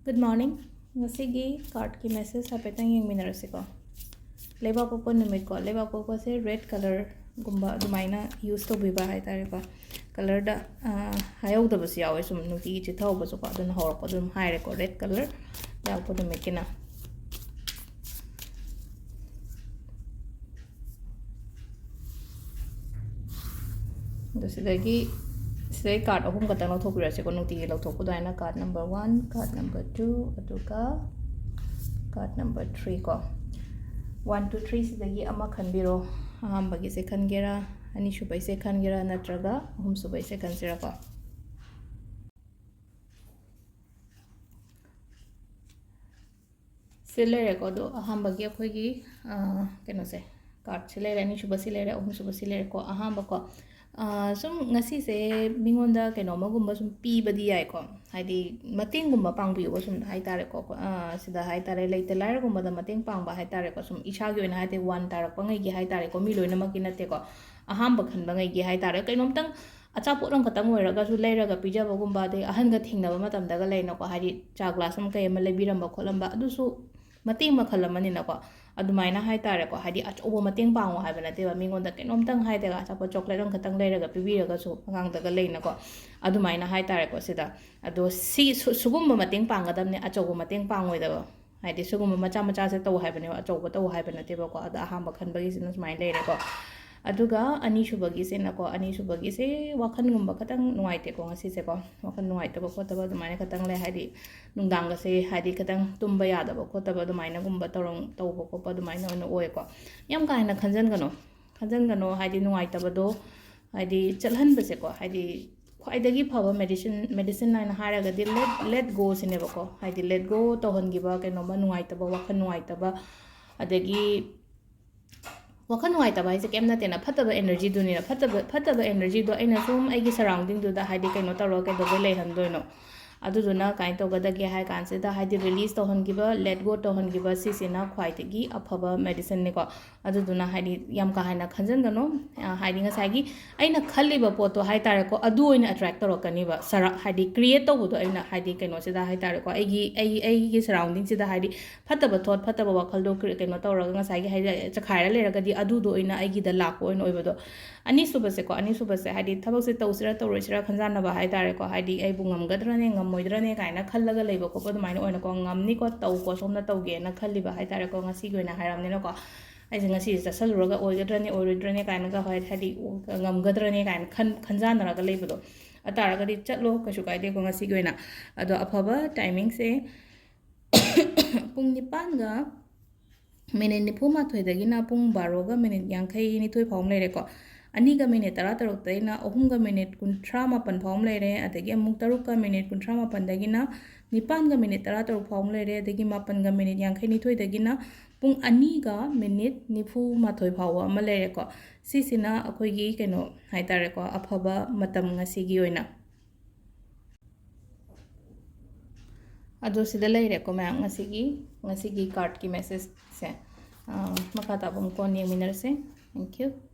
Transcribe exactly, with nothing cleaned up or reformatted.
Good morning. ꯉꯁꯤꯒꯤ cardꯀꯤ message ꯍꯥꯏꯐꯦꯠꯇꯪ ꯌꯦꯡꯃꯤꯟꯅꯔꯁꯤꯀꯣ꯫ ꯂꯩꯕꯥꯛꯄꯣꯛꯄ ꯅꯨꯃꯤꯠꯀꯣ, ꯂꯩꯕꯥꯛꯄꯣꯛꯄꯁꯦ red colourꯒꯨꯝꯕ ꯑꯗꯨꯃꯥꯏꯅ use ꯇꯧꯕꯤꯕ ꯍꯥꯏꯇꯥꯔꯦꯀꯣ꯫ Colourꯗ, ꯑ, ꯍꯥꯏꯍꯧꯗꯕꯁꯨ ꯌꯥꯎꯋꯦ, ꯁꯨꯝ ꯅꯨꯡꯇꯤꯒꯤ ꯆꯤꯠꯊꯍꯧꯕꯁꯨꯀꯣ, ꯑꯗꯨꯅ ꯍꯧꯔꯛꯄꯗ ꯑꯗꯨꯝ ꯍꯥꯏꯔꯦꯀꯣ, red colour ꯂꯩꯕꯥꯛꯄꯣꯛꯄ ꯅꯨꯃꯤꯠꯀꯤꯅ꯫ ꯑꯗꯣ ꯁꯤꯗꯒꯤ, ꯁꯤꯗꯩ card ꯑꯍꯨꯝ ꯈꯛꯇꯪ ꯂꯧꯊꯣꯛꯄꯤꯔꯁꯤꯀꯣ, ꯅꯨꯡꯇꯤꯒꯤ ꯂꯧꯊꯣꯛꯄ ꯑꯗꯨꯃꯥꯏꯅ꯫ Card number one, card number two, ꯑꯗꯨꯒ card number three ꯀꯣ꯫ One, two, three ꯁꯤꯗꯒꯤ ꯑꯃ ꯈꯟꯕꯤꯔꯣ꯫ ꯑꯍꯥꯟꯕꯒꯤꯁꯦ ꯈꯟꯒꯦꯔꯥ, ꯑꯅꯤꯁꯨꯕꯩꯁꯦ ꯈꯟꯒꯦꯔꯥ, ꯅꯠꯇ꯭ꯔꯒ ꯑꯍꯨꯝꯁꯨꯕꯩꯁꯦ ꯈꯟꯁꯤꯔꯥꯀꯣ? ꯁꯤ ꯂꯩꯔꯦꯀꯣ꯫ ꯑꯗꯣ ꯑꯍꯥꯟꯕꯒꯤ ꯑꯩꯈꯣꯏꯒꯤ, ꯑ, ꯀꯩꯅꯣꯁꯦ, cardꯁꯤ ꯂꯩꯔꯦ, ꯑꯅꯤꯁꯨꯕꯁꯤ ꯂꯩꯔꯦ, ꯑꯍꯨꯝꯁꯨꯕꯁꯤ ꯂꯩꯔꯦꯀꯣ꯫ ꯑꯍꯥꯟꯕꯀꯣ, ꯑ, ꯁꯨꯝ ꯉꯁꯤꯁꯦ ꯃꯤꯉꯣꯟꯗ ꯀꯩꯅꯣꯝꯃꯒꯨꯝꯕ ꯁꯨꯝ ꯄꯤꯕꯗꯤ ꯌꯥꯏꯀꯣ, ꯍꯥꯏꯗꯤ ꯃꯇꯦꯡꯒꯨꯝꯕ ꯄꯥꯡꯕꯤꯌꯨꯕ ꯁꯨꯝ ꯍꯥꯏꯇꯥꯔꯦꯀꯣ꯫ ꯑ, ꯁꯤꯗ ꯍꯥꯏꯇꯥꯔꯦ, ꯂꯩꯇ ꯂꯥꯏꯔꯒꯨꯝꯕꯗ ꯃꯇꯦꯡ ꯄꯥꯡꯕ ꯍꯥꯏꯇꯥꯔꯦꯀꯣ꯫ ꯁꯨꯝ ꯏꯁꯥꯒꯤ ꯑꯣꯏꯅ ꯍꯥꯏꯔꯗꯤ, one ꯇꯥꯔꯛꯄꯉꯩꯒꯤ ꯍꯥꯏꯇꯥꯔꯦꯀꯣ, ꯃꯤ ꯂꯣꯏꯅꯃꯛꯀꯤ ꯅꯠꯇꯦꯀꯣ, ꯑꯍꯥꯟꯕ ꯈꯟꯕꯉꯩꯒꯤ ꯍꯥꯏꯇꯥꯔꯦ꯫ ꯀꯩꯅꯣꯝꯇꯪ ꯑꯆꯥꯄꯣꯠ ꯑꯃꯈꯛꯇꯪ ꯑꯣꯏꯔꯒꯁꯨ ꯂꯩꯔꯒ ꯄꯤꯖꯕꯒꯨꯝꯕ, ꯑꯗꯩ ꯑꯍꯟꯒ ꯊꯦꯡꯅꯕ ꯃꯇꯝꯗꯒ ꯂꯩꯅꯀꯣ, ꯍꯥꯏꯗꯤ ꯆꯥ glass ꯑꯃ ꯀꯩ ꯑꯃ ꯂꯩꯕꯤꯔꯝꯕ ꯈꯣꯠꯂꯝꯕ, ꯑꯗꯨꯁꯨ ꯃꯇꯦꯡ ꯃꯈꯜ ꯑꯃꯅꯤꯅꯀꯣ꯫ ꯑꯗꯨꯃꯥꯏꯅ ꯍꯥꯏꯇꯥꯔꯦꯀꯣ, ꯍꯥꯏꯗꯤ ꯑꯆꯧꯕ ꯃꯇꯦꯡ ꯄꯥꯡꯉꯣ ꯍꯥꯏꯕ ꯅꯠꯇꯦꯕ, ꯃꯤꯉꯣꯟꯗ ꯀꯩꯅꯣꯝꯇꯪ ꯍꯥꯏꯗꯒ ꯑꯆꯥꯄꯣꯠ chocolate ꯑꯃꯈꯛꯇꯪ ꯂꯩꯔꯒ ꯄꯤꯕꯤꯔꯒꯁꯨ ꯑꯉꯥꯡꯗꯒ ꯂꯩꯅꯀꯣ꯫ ꯑꯗꯨꯃꯥꯏꯅ ꯍꯥꯏꯇꯥꯔꯦꯀꯣ꯫ ꯁꯤꯗ ꯑꯗꯣ ꯁꯤ, ꯁꯨ-, ꯁꯨꯒꯨꯝꯕ ꯃꯇꯦꯡ ꯄꯥꯡꯒꯗꯕꯅꯦ, ꯑꯆꯧꯕ ꯃꯇꯦꯡ ꯄꯥꯡꯉꯣꯏꯗꯕ꯫ ꯍꯥꯏꯗꯤ ꯁꯤꯒꯨꯝꯕ ꯃꯆꯥ ꯃꯆꯥꯁꯦ ꯇꯧ ꯍꯥꯏꯕꯅꯦꯕ, ꯑꯆꯧꯕ ꯇꯧ ꯍꯥꯏꯕ ꯅꯠꯇꯦꯕꯀꯣ꯫ ꯑꯗ ꯑꯍꯥꯟꯕ ꯈꯟꯕꯒꯤꯁꯤꯅ ꯁꯨꯃꯥꯏꯅ ꯂꯩꯔꯦꯀꯣ꯫ ꯑꯗꯨꯒ ꯑꯅꯤꯁꯨꯕꯒꯤꯁꯤꯅꯀꯣ, ꯑꯅꯤꯁꯨꯕꯒꯤꯁꯦ ꯋꯥꯈꯜꯒꯨꯝꯕ ꯈꯇꯪ ꯅꯨꯡꯉꯥꯏꯇꯦꯀꯣ ꯉꯁꯤꯁꯦꯀꯣ꯫ ꯋꯥꯈꯜ ꯅꯨꯡꯉꯥꯏꯇꯕ ꯈꯣꯠꯇꯕ ꯑꯗꯨꯃꯥꯏꯅ ꯈꯇꯪ ꯂꯩ, ꯍꯥꯏꯗꯤ ꯅꯨꯡꯗꯥꯡꯒꯁꯦ ꯍꯥꯏꯗꯤ ꯈꯇꯪ ꯇꯨꯝꯕ ꯌꯥꯗꯕ ꯈꯣꯠꯇꯕ ꯑꯗꯨꯃꯥꯏꯅꯒꯨꯝꯕ ꯇꯧꯔꯝ-, ꯇꯧꯕ ꯈꯣꯠꯄ ꯑꯗꯨꯃꯥꯏꯅ ꯑꯣꯏꯅ ꯑꯣꯏꯌꯦꯀꯣ꯫ ꯌꯥꯝ ꯀꯥ ꯍꯦꯟꯅ ꯈꯟꯖꯟꯒꯅꯨ, ꯈꯟꯖꯟꯒꯅꯨ, ꯍꯥꯏꯗꯤ ꯅꯨꯡꯉꯥꯏꯇꯕꯗꯣ ꯍꯥꯏꯗꯤ ꯆꯠꯍꯟꯕꯁꯦꯀꯣ, ꯍꯥꯏꯗꯤ ꯈ꯭ꯋꯥꯏꯗꯒꯤ ꯐꯕ medicine, medicine ꯍꯥꯏꯅ ꯍꯥꯏꯔꯒꯗꯤ let, let go ꯁꯤꯅꯦꯕꯀꯣ꯫ ꯍꯥꯏꯗꯤ let go ꯇꯧꯍꯟꯈꯤꯕ, ꯀꯩꯅꯣꯝꯃ ꯅꯨꯡꯉꯥꯏꯇꯕ, ꯋꯥꯈꯜ ꯅꯨꯡꯉꯥꯏꯇꯕ, ꯑꯗꯒꯤ ꯋꯥꯈꯜ ꯅꯨꯡꯉꯥꯏꯇꯕ ꯍꯥꯏꯁꯦ ꯀꯩꯝ ꯅꯠꯇꯦꯅ, ꯐꯠꯇꯕ energyꯗꯨꯅꯤꯅ꯫ ꯐꯠꯇꯕ, ꯐꯠꯇꯕ energyꯗꯣ ꯑꯩꯅ ꯁꯨꯝ ꯑꯩꯒꯤ surroundingꯗꯨꯗ ꯍꯥꯏꯗꯤ ꯀꯩꯅꯣ ꯇꯧꯔꯒ ꯀꯩꯗꯧꯕꯩ ꯂꯩꯍꯟꯗꯣꯏꯅꯣ? ꯑꯗꯨꯗꯨꯅ ꯀꯃꯥꯏꯅ ꯇꯧꯒꯗꯒꯦ ꯍꯥꯏ ꯀꯥꯟꯁꯤꯗ, ꯍꯥꯏꯗꯤ release ꯇꯧꯍꯟꯈꯤꯕ, let go ꯇꯧꯍꯟꯈꯤꯕ, ꯁꯤꯁꯤꯅ ꯈ꯭ꯋꯥꯏꯗꯒꯤ ꯑꯐꯕ medicineꯅꯤꯀꯣ꯫ ꯑꯗꯨꯗꯨꯅ ꯍꯥꯏꯗꯤ ꯌꯥꯝ ꯀꯥ ꯍꯦꯟꯅ ꯈꯟꯖꯟꯒꯅꯨ꯫ ꯑ, ꯍꯥꯏꯗꯤ ꯉꯁꯥꯏꯒꯤ ꯑꯩꯅ ꯈꯜꯂꯤꯕ ꯄꯣꯠꯇꯣ ꯍꯥꯏ ꯇꯥꯔꯦꯀꯣ, ꯑꯗꯨ ꯑꯣꯏꯅ attract ꯇꯧꯔꯛꯀꯅꯤꯕ꯫ ꯁꯔ-, ꯍꯥꯏꯗꯤ create ꯇꯧꯕꯗꯣ ꯑꯩꯅ, ꯍꯥꯏꯗꯤ ꯀꯩꯅꯣꯁꯤꯗ ꯍꯥꯏ ꯇꯥꯔꯦꯀꯣ, ꯑꯩꯒꯤ, ꯑꯩ, ꯑꯩꯒꯤ surroundingꯁꯤꯗ ꯍꯥꯏꯗꯤ ꯐꯠꯇꯕ thought, ꯐꯠꯇꯕ ꯋꯥꯈꯜꯗꯣ ꯀ꯭ꯔꯤ-, ꯀꯩꯅꯣ ꯇꯧꯔꯒ ꯉꯁꯥꯏꯒꯤ ꯍꯥꯏꯗꯤ ꯆꯈꯥꯏꯔ ꯂꯩꯔꯒꯗꯤ ꯑꯗꯨꯗꯣ ꯑꯣꯏꯅ ꯑꯩꯒꯤꯗ ꯂꯥꯛꯄ ꯑꯣꯏꯅ ꯑꯣꯏꯕꯗꯣ꯫ ꯑꯅꯤꯁꯨꯕꯁꯦꯀꯣ, ꯑꯅꯤꯁꯨꯕꯁꯦ ꯍꯥꯏꯗꯤ ꯊꯕꯛꯁꯦ ꯇꯧꯁꯤꯔꯥ ꯇꯧꯔꯣꯏꯁꯤꯔꯥ ꯈꯟꯖꯥꯟꯅꯕ ꯍꯥꯏ ꯇꯥꯔꯦꯀꯣ꯫ ꯍꯥꯏꯗꯤ ꯑꯩꯕꯨ ꯉꯝꯒꯗ꯭ꯔꯅꯦ, ꯉꯝꯃꯣꯏꯗ꯭ꯔꯅꯦ ꯀꯥꯏꯅ ꯈꯜꯂꯒ ꯂꯩꯕ ꯈꯣꯠꯄ ꯑꯗꯨꯃꯥꯏꯅ ꯑꯣꯏꯅꯀꯣ, ꯉꯝꯅꯤꯀꯣ, ꯇꯧꯀꯣ, ꯁꯣꯝꯅ ꯇꯧꯒꯦꯅ ꯈꯜꯂꯤꯕ ꯍꯥꯏ ꯇꯥꯔꯦꯀꯣ, ꯉꯁꯤꯒꯤ ꯑꯣꯏꯅ ꯍꯥꯏꯔꯕꯅꯤꯅꯀꯣ꯫ ꯑꯩꯁꯦ ꯉꯁꯤꯁꯦ ꯆꯠꯁꯜꯂꯨꯔꯒ ꯑꯣꯏꯒꯗ꯭ꯔꯅꯦ, ꯑꯣꯏꯔꯣꯏꯗ꯭ꯔꯅꯦ ꯀꯥꯏꯅꯒ ꯍꯥꯏ-, ꯍꯥꯏꯗꯤ ꯉꯝꯒꯗ꯭ꯔꯅꯦ ꯀꯥꯏꯅ ꯈꯟ-, ꯈꯟꯖꯥꯟꯅꯔꯒ ꯂꯩꯕꯗꯣ꯫ ꯑꯗꯨ ꯇꯥꯔꯒꯗꯤ ꯆꯠꯂꯣ, ꯀꯩꯁꯨ ꯀꯥꯏꯗꯦꯀꯣ꯫ ꯉꯁꯤꯒꯤ ꯑꯣꯏꯅ ꯑꯗꯣ ꯑꯐꯕ timingꯁꯦ ꯄꯨꯡ ꯅꯤꯄꯥꯟꯒ minute ꯅꯤꯐꯨ ꯃꯥꯊꯣꯏꯗꯒꯤꯅ ꯄꯨꯡ ꯕꯥꯔꯣꯒ minute ꯌꯥꯡꯈꯩ ꯅꯤꯊꯣꯏ ꯐꯥꯎ ꯑꯃ ꯂꯩꯔꯦꯀꯣ꯫ ꯑꯅꯤꯒ minute ꯇꯔꯥ ꯇꯔꯨꯛꯇꯒꯤꯅ ꯑꯍꯨꯝꯒ minute ꯀꯨꯟꯊ꯭ꯔꯥ ꯃꯥꯄꯟ ꯐꯥꯎ ꯑꯃ ꯂꯩꯔꯦ꯫ ꯑꯗꯒꯤ ꯑꯃꯨꯛ ꯇꯔꯨꯛꯀ minute ꯀꯨꯟꯊ꯭ꯔꯥ ꯃꯥꯄꯟꯗꯒꯤꯅ ꯅꯤꯄꯥꯟꯒ minute ꯇꯔꯥ ꯇꯔꯨꯛ ꯐꯥꯎ ꯑꯃ ꯂꯩꯔꯦ꯫ ꯑꯗꯒꯤ ꯃꯥꯄꯟꯒ minute ꯌꯥꯡꯈꯩ ꯅꯤꯊꯣꯏꯗꯒꯤꯅ ꯄꯨꯡ ꯑꯅꯤꯒ minute ꯅꯤꯐꯨ ꯃꯥꯊꯣꯏ ꯐꯥꯎꯕ ꯑꯃ ꯂꯩꯔꯦꯀꯣ꯫ ꯁꯤꯁꯤꯅ ꯑꯩꯈꯣꯏꯒꯤ ꯀꯩꯅꯣ ꯍꯥꯏ ꯇꯥꯔꯦꯀꯣ, ꯑꯐꯕ ꯃꯇꯝ ꯉꯁꯤꯒꯤ ꯑꯣꯏꯅ꯫ ꯑꯗꯣ ꯁꯤꯗ ꯂꯩꯔꯦꯀꯣ ꯃꯌꯥꯝ, ꯉꯁꯤꯒꯤ, ꯉꯁꯤꯒꯤ cardꯀꯤ messageꯁꯦ꯫ ꯑꯥ, ꯃꯈꯥ ꯇꯥꯕ ꯑꯃꯨꯛ ꯀꯣꯟꯅ ꯌꯦꯡꯃꯤꯟꯅꯔꯁꯦ꯫ Thank you꯫